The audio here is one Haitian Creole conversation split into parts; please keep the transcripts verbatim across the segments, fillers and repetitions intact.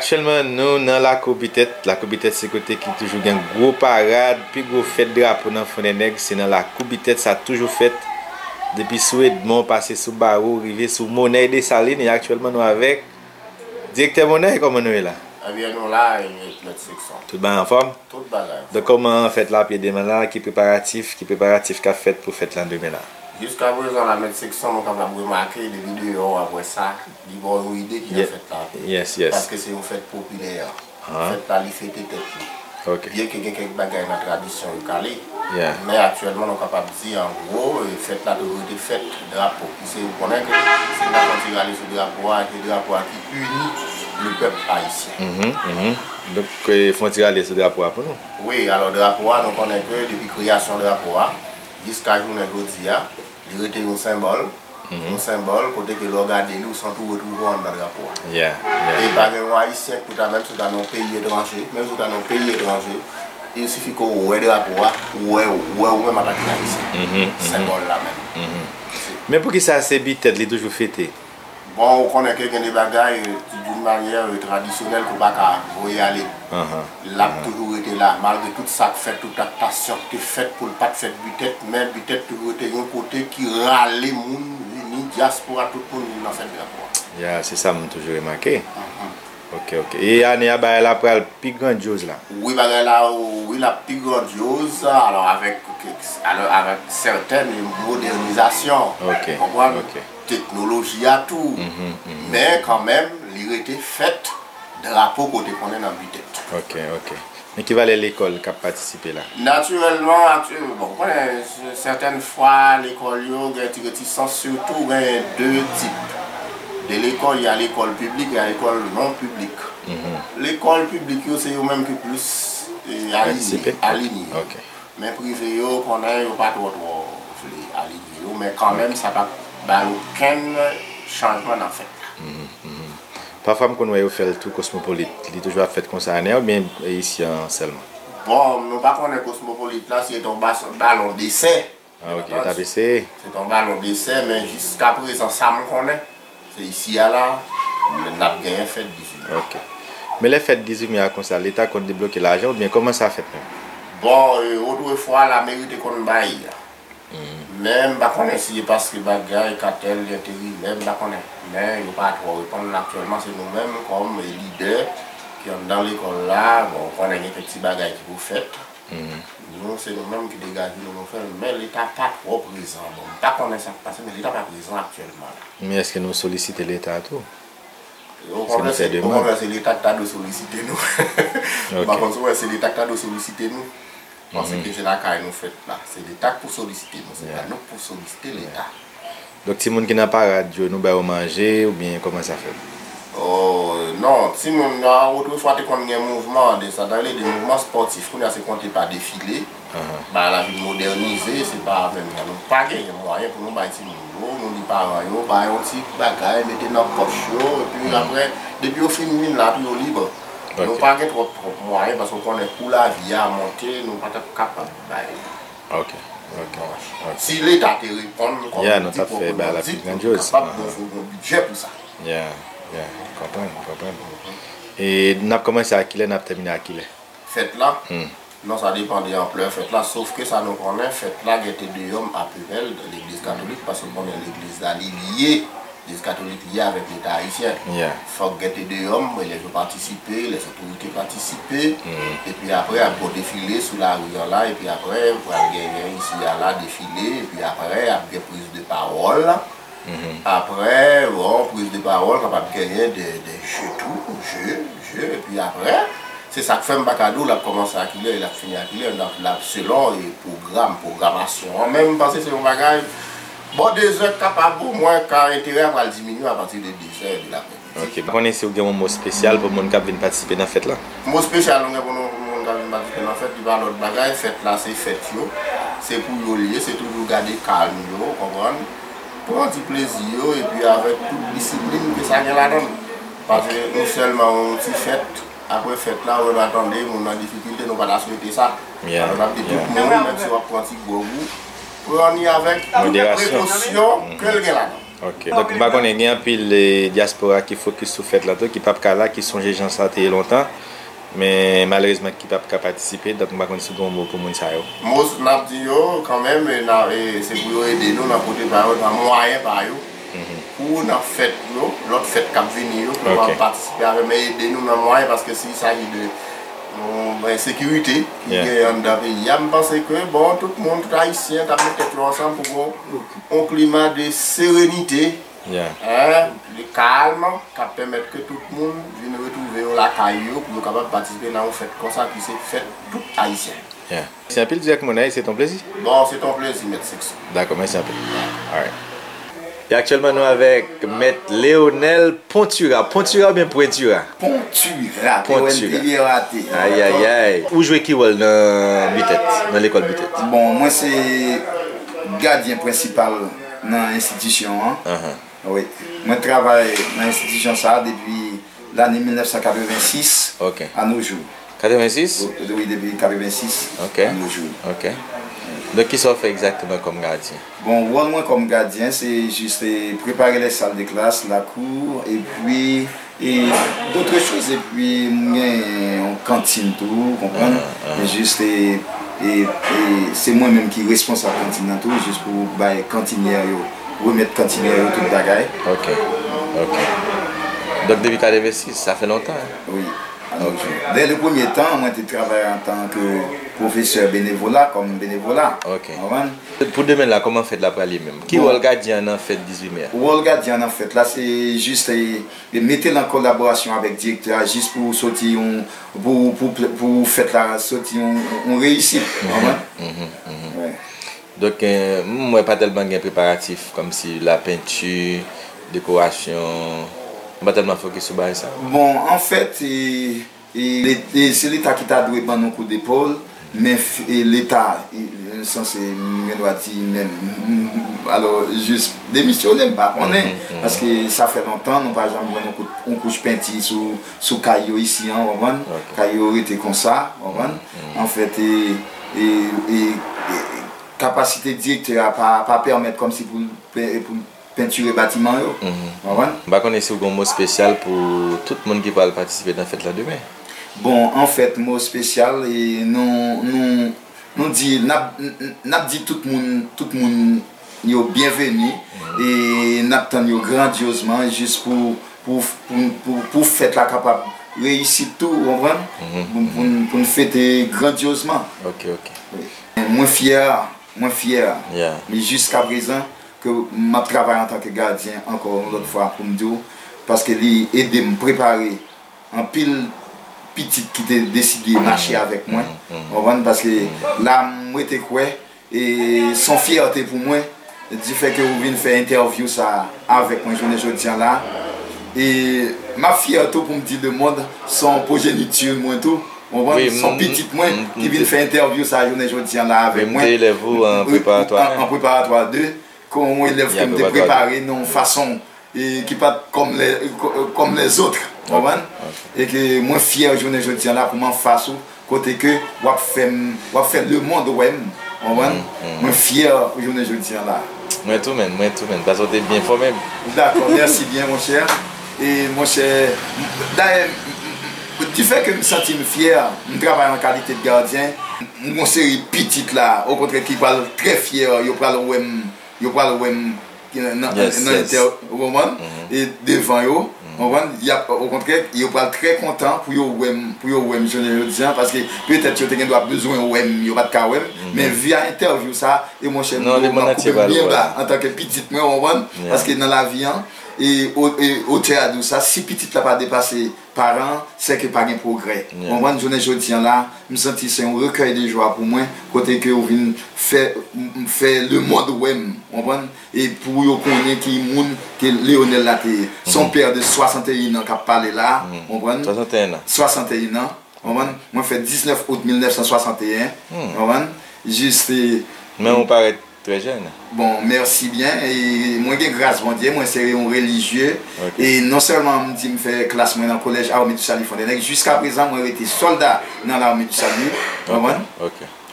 Aktyèlman, nou nan Lakou Bitèt. Lakou Bitèt se kote ki toujou gen gwo parad, pi gwo fèt drapo nan Fon dè Nèg, se nan Lakou Bitèt sa toujou fèt. Depi sou Edmond, pase sou Bawo, rive sou Monèy Desalin, e aktyèlman nou avèk Direktè Monèy, kòman nou ye la? Ebyen, nou la, e, Mèt Sekson. Tout bagay anfòm? Tout bagay anfòm. Donk, kòman fèt la ap ye demen la? Ki preparatif, ki preparatif k ap fèt pou fèt lan demen la? Jiskaprezan la, Mèt Sekson, nou kapab remake, depi deyò a, w ap wè sa, li ba w yon ide ki nan fèt la. Yes, yes. Paske se yon fèt popilè. Fèt la, li fete tèt li. Ok. Byenke gen kèk bagay nan tradisyon yo k ale, men aktyèlman, nou kapab di, an gwo, e, fèt la toujou rete fèt drapo. Ki se, ou konnen ke se ta fè yon ti rale sou drapo a, ke drapo a ki ini lepèp ayisyen. Mhm, mhm. Donk, e, fè yon ti rale sou drapo a pou nou. Wi, alò, drapo a, nou konnen ke depi kreyasyon drapo a, jiska jounen jodi a, li rete yon senbòl. Yon senbòl kote ke lè w gade li, ou santi w retwouve w anndan drapo a. E pa gen yon Ayisyen ki pou ta, menm si w ta nan yon peyi etranje, menm si w ta nan yon peyi etranje, il sifi ke w wè drapo a, ou wè, ou wè ou menm antanke Ayisyen. Senbòl la menm. Men poukisa se Bitèt li toujou fete? Bon, ou konnen ke gen de bagay, e, d'une manière, e, tradisyonèl ke w pa ka voye ale. L ap toujou rete la, malgre tout sa k fèt, tout ak tasyon k te fèt pou l pa t fèt Bitèt, men Bitèt toujou rete yon kote ki rale moun vini, dyaspora, tout moun vin nan fèt drapo a. Ya, se sa m toujou remake. Ok, ok. E ane a, bagay la pral pi grandyoz la? Wi, bagay la, wi, l ap pi grandyoz, alò, avèk, alò, avèk sètèn modènizasyon. Ok, ok. Teknoloji a tou. Men kanmenm, li rete fèt drapo ke w te konnen nan Bitèt. Ok, ok. Men ki valè lekòl k ap patisipe la? Natirèlman, aktyè-, bon, ou konnen, sètèn fwa, lekòl yo gen ti retisans, sitou gen de tip de lekòl, y a lekòl piblik, y a lekòl non piblik. Lekòl piblik yo, se yo menm ki plis, e, alinye, alinye. Men prive yo, konnen yo pa twò, twò vle alinye yo, men kanmenm, sa p ap bay okenn chanjman nan fèt la. Pafwa m konn wè yo fè l tou kosmopolit. Li toujou ap fèt konsa ane a oubyen e isi a sèlman? Bon, nou pa konnen kosmopolit la, se te yon bas-, balon desè. Ah, ok, yo t ap eseye. Se te yon balon desè, men jiskaprezan, sa m konnen, se isi a la, n ap genyen fèt dizuit me. Ok. Men lè fèt dizuit me a konsa, Leta konn debloke lajan oubyen kòman sa fèt menm? Bon, e, otrefwa, lameri te konn bay. Men m pa konnen si e paske bagay, katèl, enterimè, m pa konnen. Men yo pa twò reponn aktyèlman, se nou menm kòm lidè ki anndan lekòl la, bon, ou konnen gen kèk ti bagay ki pou fèt. Nou, se nou menm ki degaje nou, nou fè l, men Leta pa twò prezan. Bon, m pa konnen sa k pase, men Leta pa prezan aktyèlman la. Men èske nou solisite Leta tou? Okontrè, se, okontrè, se Leta ki ta dwe solisite nou. M pa konn si w wè, se Leta ki ta dwe solisite nou. Paske se lakay nou fèt la. Se Leta k pou solisite nou, se pa nou k pou solisite Leta. Donk, timoun ki nan parad yo, nou ba yo manje oubyen kòman sa fèt? Oh, non, timoun nan, otrefwa te konn gen mouvman, de sa ta rele de mouvman spòtif. Kounye a se konte pa defile. Bagay la vin modènize, se pa menm jan. Nou pa genyen mwayen pou nou bay timoun yo, nou di paran yo, bay yon ti bagay, mete nan pòch yo, epi apre, depi yo fin vin la, tou yo lib. Nou pa gen twòp, twòp mwayen, paske w konnen kou lavi a monte, nou pa t ap kapab bay. Ok, ok, ok. Si Leta te reponn, kòm nou di, pou nou di, pou nou kapab bon, fò gen yon bidjè pou sa. Yeah, yeah, m konprann, m konprann. E n ap kòmanse a kilè, n ap tèmine a kilè? Fèt la? Non, sa depann de anplè fèt la, sof ke sa nou konnen, fèt la gen te deyòm a Pepèl, legliz katolik, paske w konnen legliz la, li lye, legliz katolik lye avèk Leta ayisyen. Fòk gen te deyòm, elèv yo patisipe, lèzotorite patisipe, epi apre, ap gen defile sou lari an la, epi apre, pral genyen isi a la, defile, epi apre, ap gen priz de pawòl. Apre, bon, priz de pawòl, kapab genyen de, de je tou, je, je, epi apre, se sa k fè m pa ka di w l ap kòmanse a kilè, l ap fini a kilè, l ap, l ap selon, e, pwogram, pwogramasyon an. Men m panse se yon bagay, bò de zè kapab, omwen, ka enterè a pral diminye apati de de zè de lapremidi. Ok, m pa konnen si w gen yon mo espesyal pou moun k ap vin patisipe nan fèt la. Mo espesyal nou gen pou nou, pou moun k ap vin patisipe nan fèt, li pa lòt bagay, fèt la se fèt yo, se pou yo l ye, se toujou gade kalm yo, w konprann? Pran ti plezi yo, epi avèk tout disiplin ke sa gen ladan l. Paske nou sèlman yon ti fèt, apre fèt la, ou wè nou tande, moun nan difikilte, nou pa ta swete sa. Alò, n ap di tout moun, menm si w ap pran ti gwòg ou, pran li avèk tout prekosyon ke l gen ladan. Ok. Donk, m pa konnen, gen anpil, eh, dyaspora ki fokis sou fèt la tou, ki p ap ka la, ki sonje jan sa te ye lontan. Men malerezman ki p ap ka patisipe, donk m pa konn si w gen yon mo pou moun sa yo. Mo n ap di yo kanmenm, e, n a, e, se pou yo ede nou nan kote pa yo, nan mwayen pa yo, pou nan fèt yo, lòt fèt k ap vini yo, pou yo kapab patisipe avè, men ede nou nan mwayen, paske si il s'agit de, bon, ensekirite ki genyen anndan peyi a, m panse ke, bon, tout moun, tout Ayisyen t ap met tèt yo ansanm pou gon yon klima de serenite, hein, de kalm, k ap pèmèt ke tout moun vin retwouve yo lakay yo pou yo kapab patisipe nan yon fèt konsa ki se fèt tout Ayisyen. Yeah. Mèsi anpil, Dirèk Monèy, se ton plezi. Bon, se ton plezi, Mèt Sexo. Dakò, mèsi anpil. Alright. E aktyèlman, nou avèk Mèt Leonel Pontura. Pontura oubyen Pwentira? Pontura, P O N T U R A T. Ayayay. Ou jwe ki wòl nan Bitèt, nan lekòl Bitèt? Bon, mwen se gadyen prensipal nan enstitisyon an. Wi. Mwen travay nan enstitisyon sa a depi lane mil nèf san katrevensis a no jou. Katrevensis? Wi, depi katrevensis a no jou. Ok. Donk, kisa w fè egzakteman kòm gadyen? Bon, wòl mwen kòm gadyen, se jis, eh, prepare lè sal de klas, lakou, epi, e dòt choz, epi m gen yon kantin tou, ou konprann? Men jis, e, e, e se mwen menm ki responsab kantin nan tou, jis pou bay kantinyè yo, remèt kantinyè yo tout bagay. Ok, ok. Donk, depi katrevensis, sa fè lontan, hein? Wi. Dè le premye tan, mwen te travay antanke pwofesè benevola, kòm benevola. Ok. Konprann? Pou demen la, kòman fèt la pral ye menm? Ki wòl gadyen an nan fèt dizuit me a? Wòl gadyen an nan fèt la, se jis, e, e mete l an kolaborasyon avèk direktè a, jis pou soti yon, pou, pou, pou fèt la soti yon, yon reyisit. Konprann? Wi. Donk, eh, m wè pa tèlman gen preparatif, kòmsi lapenti, dekorasyon, m pa tèlman fokis sou bagay sa. Bon, anfèt, e, e, le-, e, se Leta ki ta dwe ban nou kou depòl, men f-, e, Leta, e, sanse, m gen dwa di, menm, alò, jis demisyone, m pa konnen, paske sa fè lontan, nou pa janm jwenn yon kout, yon kouch penti sou, sou kay yo isi an, w konprann? Kay yo rete konsa, w konprann? Anfèt, e, e, e, e, kapasite direktè a pa, pa pèmèt kòmsi pou l pe-, pou l pentire batiman yo. Konprann? M pa konnen si w gen yon mo espesyal pou tout moun ki pral patisipe nan fèt la demen. Bon, anfèt, mo espesyal, e nou, nou, nou di, n ap, n, n, n ap di tout moun, tout moun yo byenveni, e n ap tann yo grandyozman jis pou, pou, pou, pou, pou fèt la kapab reyisit tou, ou konprann? Pou, pou, pou n fete grandyozman. Ok, ok. Wi. Mwen fyè, mwen fyè. Yeah. Men jiskaprezan ke m ap travay antanke gadyen ankò yon lòt fwa pou m di w, paske li ede m prepare anpil pitit ki te deside mache avèk mwen. Ou konprann? Paske la, m rete kwè, e se yon fyète pou mwen, difè ke ou vin fè entèvyou sa avèk mwen jounen jodi a la. E m ap fyè tou pou m di lemonn, se yon pwojeniti mwen tou, w konprann? Se yon pitit mwen ki vin fè entèvyou sa jounen jodi an la avèk mwen. Wi, m te elèv ou an preparatwa de, kon yon elèv ke m te prepare nan yon fason e ki pa t kòm lè, kòm lèzòt, w konprann? E ke mwen fyè jounen jodi an la pou m anfas ou, kote ke w ap fè m, w ap fè lemonn wè m, w konprann? Mwen fyè jounen jodi an la. Mwen tou menm, mwen tou menm, paske w te byen fòme m. Dakò, mèsi byen, monchè. E, monchè, dayè, difè ke m santi m fyè, m travay an kalite de gadyen, m gon seri pitit la, okontrè, ki pral trè fyè, yo pral wè m, yo pral wè m nan, nan entè, w konprann? E devan yo, w konprann? Y ap, okontrè, yo pral trè kontan pou yo wè m, pou yo wè m jounen jodi an, paske petèt yo te gen dwa bezwen wè m, yo pa t ka wè m, men via entèvyou sa, e monchè, m di w, m ap koupe m byen ba antanke pitit mwen, w konprann? Paske nan lavi an, e o-, e otè a di w sa, si pitit la pa depase paran, se ke pa gen pwogrè. W konprann? Jounen jodi an la, m santi se yon rekèy de jwa pou mwen, kote ke w vin fè, m, m fè lemonn wè m, w konprann? E pou yo konnen ki moun ke Leonel la te ye. Se yon pè de swasanteyen an k ap pale la, w konprann? Swasanteyen an. Swasanteyen an, w konprann? Mwen fèt diznèf out mil nèf san swasanteyen, w konprann? Jis, e, men ou parèt trè jèn. Bon, mèsi byen. E mwen gen gras Bondye, mwen se yon relijye. E non sèlman m di m fè klas mwen nan kolèj Armée du Salut Frontenac, jiska prezan mwen rete sòlda nan Armée du Salut, w konprann?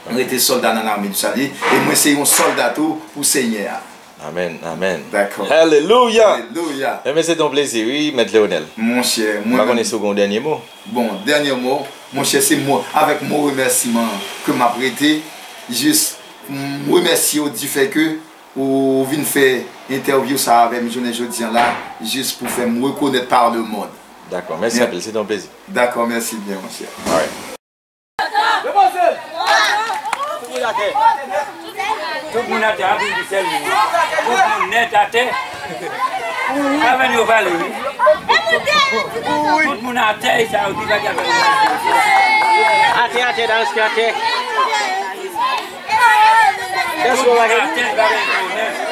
Mwen rete sòlda nan Armée du Salut. E mwen se yon sòlda tou pou Senyè a. Amèn, amèn. Dakò. Alelouya! Alelouya! Enben, se te yon plezi, wi, Mèt Leonel. Monchè, mwen menm. M pa konnen si w gen yon dènye mo. Bon, dènye mo, monchè, se mo, avèk mo remèsiman ke m ap rete. Jis, m remèsye w difè ke ou vin fè entèvyou sa avè m jounen jodi an la, jis pou fè m rekonèt pa lemonn. Dakò, mèsi anpil, se te yon plezi. Dakò, mèsi byen, monchè. Alright. Tout moun atè, ap di sèl moun. Tout moun nèt atè. Pa vin yo pale, wi. Tout moun atè, e sa yo di pa gen. Atè, atè, dans ki atè. Tout moun atè, pa gen pwoblèm.